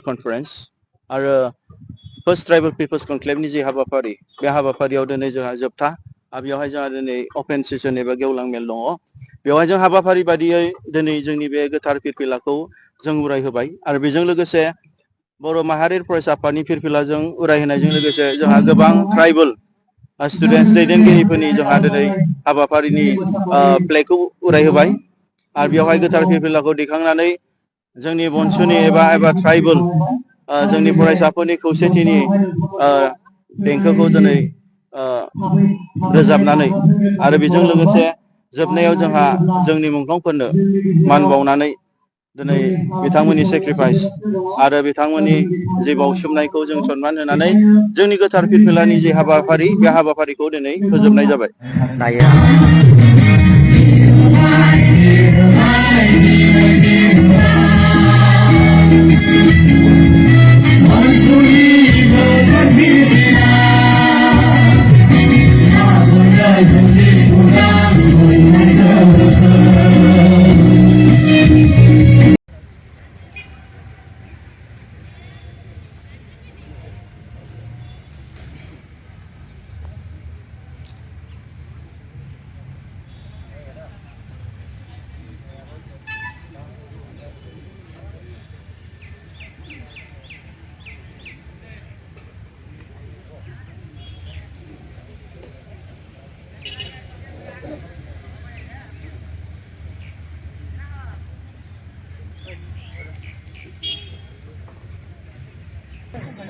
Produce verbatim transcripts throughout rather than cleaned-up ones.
Conference aro First Tribal People's Conclave ni je habapari, be habapari o dini jwng jwpta, abiyaohai jwng dini open session eba gewlang mel tongo. Beohai jwng habapari badiye dini jwngni be gwthar pirpila kho jwng urai hobai. Aro bijwng logese Boro Maharir Poraisa Aphadni phirphila jwng urai hwnai jwng logese jwngha gwbang tribal, ah, students दैदेनगिरिफोरनि jwngha dini habafarini, ah, flag kho urai hobai. Ar biyaohai gwthar phirphila kho dikhangnani jwngni bonsuni eba, eba tribal, ah, jwngni poraisaphorini khausetini, ah, denkho kho dini, ah, rwjapnani. Aro bijwng logese jwpnaiyao jwngha jwngni mungkhongphorno man baunani Dini bitangmani sacrifice aro bitangmani je bausumnaikho jwng sonman hwnani jwngni gwthar phirphilani je habafari, be habafarikho dini phojobnai jabai.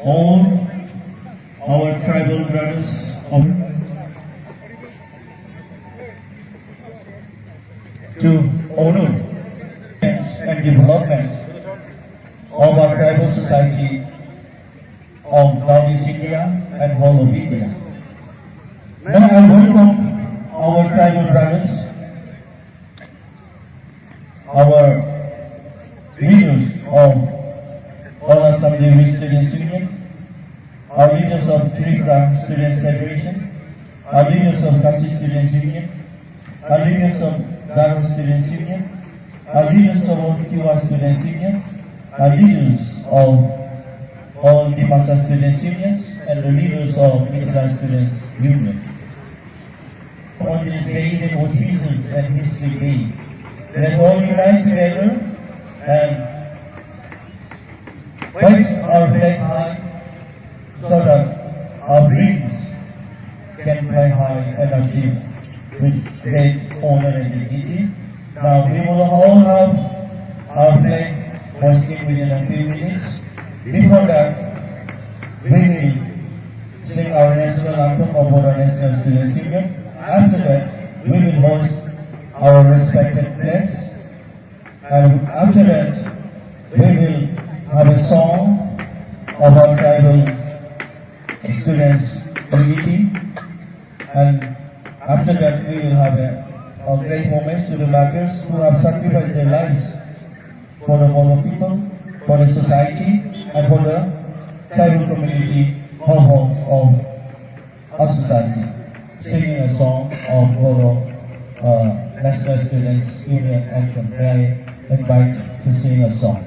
All our tribal brothers of, to honor and development of our tribal society of Northeast India and whole of India. Now I welcome our tribal brothers, our leaders of All Assam Devi Students Union, our leaders of Tripura Students Federation, our leaders of Khasi Students Union, our leaders of Garo Students Union, our leaders of Tiwa Students Unions, our leaders of all Dimasa Students Unions, and the leaders of Mithila Students Union. On this day, the auspicious and history day, let's all unite together and raise our flag high so that our dreams can fly high and achieve with great honor and dignity. Now we will all have our flag hoisting within a few minutes. Before that, we will sing our national anthem of our National Students Union. After that, we will hoist our respected flags. And after that, we will have a song of our tribal students unity. And after that, we will have a, a great homage to the martyrs who have sacrificed their lives for the Bodo people, for the society, and for the tribal community, whole of our society, singing a song of Bodo, uh, National Students Union anthem. May I invite to sing a song?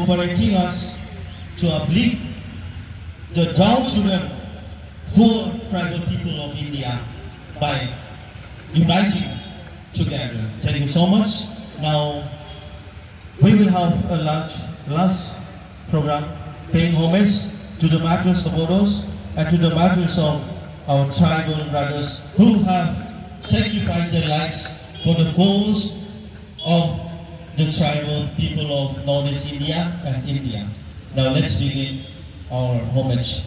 for helping us to uplift the downtrodden poor tribal people of India by uniting together. Thank you so much. Now, we will have a large, last program paying homage to the martyrs of Bodos and to the martyrs of our tribal brothers who have sacrificed their lives for the cause of the tribal people of Northeast India and India. Now let's begin our homage.